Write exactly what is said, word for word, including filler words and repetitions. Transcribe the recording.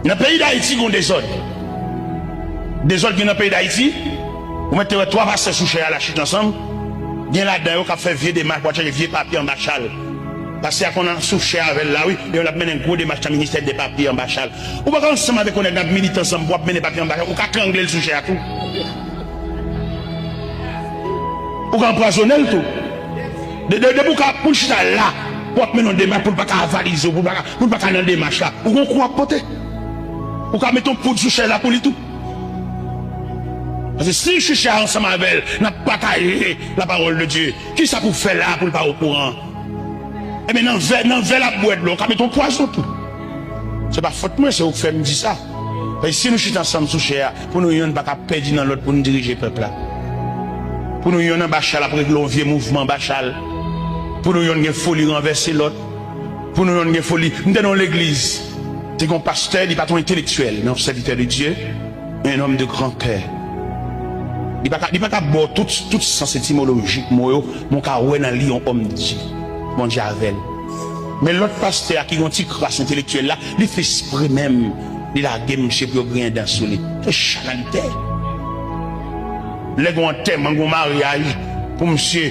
Nan peyi Dayiti, gen dezòd. Dezòd ki nan peyi Dayiti, ou mèt te wè twa pastè sou chè a la chita ansanm. Gen ladan yo k ap fè vye demach pou al chache vye papye anba chal. Pastè a konn sou chè avè l la, wi, men l ap mennen gwo demach nan ministè de papye anba chal. Ou pa ka ansanm avèk yon nèg n ap milite ansanm pou w ap mennen papye anba chal. Ou ka trangle l sou chè a tou. Ou ka anpwazonnen l tou. De, de, depi ou ka, pou l chita la, pou w ap mennen yon demach, pou l pa ka avalize w, pou l pa ka, pou l pa ka nan demach la, ou gon kou w ap pote. Ou ka mete yon poud sou chèz la pou li tou. Paske si l chita ansanm avè l, n ap pataje la parole de Dieu. Kisa pou fè la pou l pa okouran? Ebyen, nan vè, nan vè l ap bwè dlo, ou ka mete yon pwazon tou. Se pa fòt mwen, se ou k fè m di sa. Paske si nou chita ansanm sou chè a, pou nou yonn pa ka pèdi nan lòt pou nou dirije pèp la. Pou nou yonn anba chal ap regle yon vye mouvman anba chal. Pou nou yonn gen foli ranvèse lòt. Pou nou yonn gen foli. M te nan yon legliz. Te gen yon pastè, li pa t yon entelektyèl, men yon sèvitè de Dye, un homme de grand cœur. Li pa ka, li pa ka ba w tout, tout sans etimolojik mo yo, men w ka wè nan li yon òm de Dye. Bondye avè l. Men lòt pastè a ki gen yon ti kras entelektyèl la, li fè espre menm, li lage misye pou yo griyen dan sou li. Se chanalitè. Lè gen yon antèman, gen yon maryaj, pou misye,